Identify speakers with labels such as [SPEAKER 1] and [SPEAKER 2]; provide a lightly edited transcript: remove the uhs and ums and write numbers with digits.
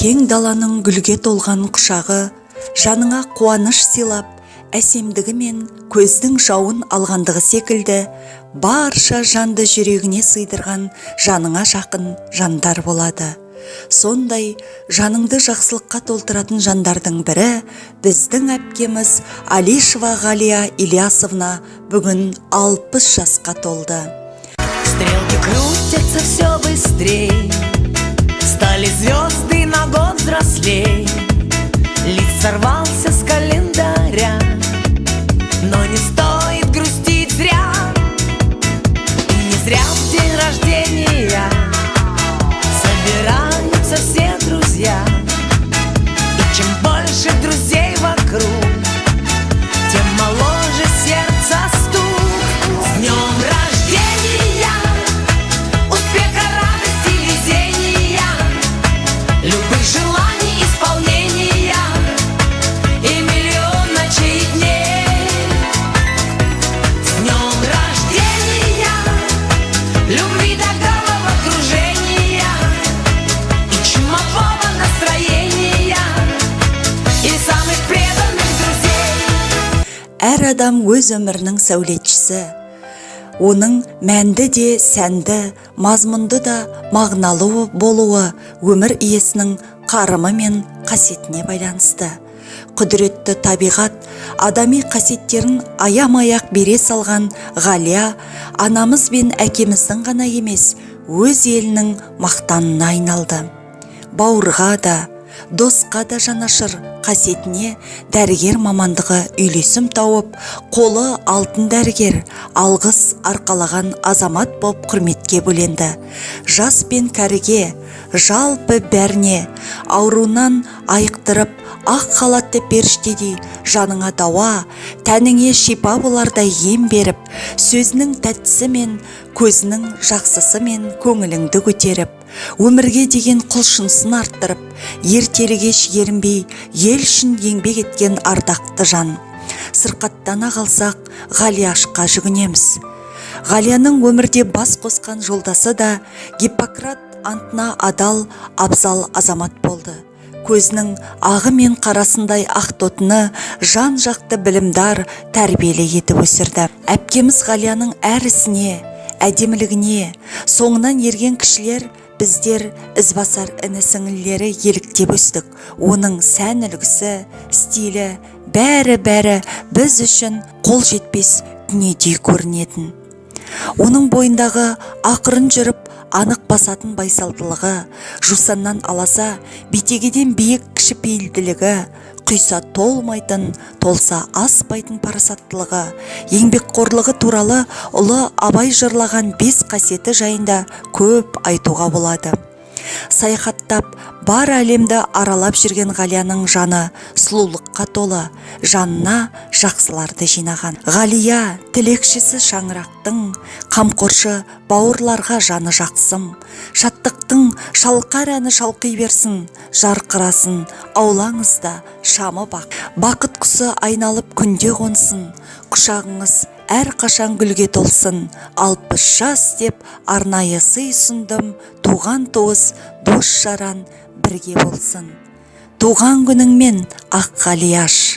[SPEAKER 1] Кең даланың гүлге толған құшағы жаныңа қуаныш сыйлап, әсемдігі мен көздің жауын алғандығы секілді, барша жанды жүрегіне сыйдырған жаныңа жақын жандар болады. Сондай жаныңды жақсылыққа толтыратын жандардың бірі біздің әпкеміз Алишева Ғалия Ильясовна бүгін 60 жасқа толды.
[SPEAKER 2] Стрелки крутятся все быстрей, стали звезды на год взрослей. Лист сорвался с календаря, но не стоит грустить зря. И не зря в день рождения собираются все друзья. И чем больше друзей вокруг, тем моложе сердце стук. С днем рождения! Успеха, радости, везения, любых желаний исполнения и миллион ночей и дней. С днем рождения! Любви до головокружения и чумового настроения, и самых преданных друзей.
[SPEAKER 1] Әр адам өз өмірінің сәулетшісі. Оның мәнді де сәнді, мазмұнды да мағыналы болуы өмір иесінің қарымы мен қасиетіне байланысты. Құдіретті табиғат адами қасиеттерін аямай-ақ бере салған Ғалия анамыз бен әкеміздің ғана емес, өз елінің мақтанына айналды. Бауырға да, досқа да жанашыр қасиетіне дәрігер мамандығы үйлесім тауып, қолы алтын дәрігер, алғыс арқалаған азамат боп құрметке бөленді. Жас пен кәріге, жалпы бәріне ауруынан айықтырып, ақ халатты періштедей жаныңа дауа, тәніңе шипа болардай ем беріп, сөзінің тәттісі мен көзінің жақсысымен көңіліңді көтеріп, өмірге деген құлшынысын арттырып, ертелі кеш ерінбей ел үшін еңбек еткен ардақты жан. Сырқаттана қалсақ, Ғалияшқа жүгінеміз. Ғалияның өмірде бас қосқан жолдасы да Гиппократ антына адал, абзал азамат болды. Көзінің ағы мен қарасындай ақтотыны жан жақты білімдар, тәрбиелі етіп өсірді. Әпкеміз Ғалияның әр ісіне, әдемілігіне соңынан ерген кішілер, біздер, ізбасар іні сіңлілері еліктеп өстік. Оның сән үлгісі, стилі, бәрі бәрі біз үшін қол жетпес дүниедей көрінетін. Оның бойындағы ақырын жүріп, анық басатын байсалдылығы, жусаннан аласа, бетегеден биік кішіпейілділігі, құйса толмайтын, толса аспайтын парасаттылығы, еңбекқорлығы туралы ұлы Абай жырлаған бес қасиеті жайында көп айтуға болады. Саяхаттап, бар әлемді аралап жүрген Ғалияның жаны сұлулыққа толы, жанына жақсыларды жинаған. Ғалия тілекшісі шаңырақтың, қамқоршы бауырларға жаны жақсым. Шаттықтың шалқар әні шалқи берсін, жарқырасын аулаңызда шамы бақ. Бақыт құсы айналып күнде қонсын, құшағыңыз әрқашан гүлге толсын. 60 жас деп арнайы сый ұсындым, туған туыс, дос жаран бірге болсын. Туған күніңмен, ақ Ғалияш!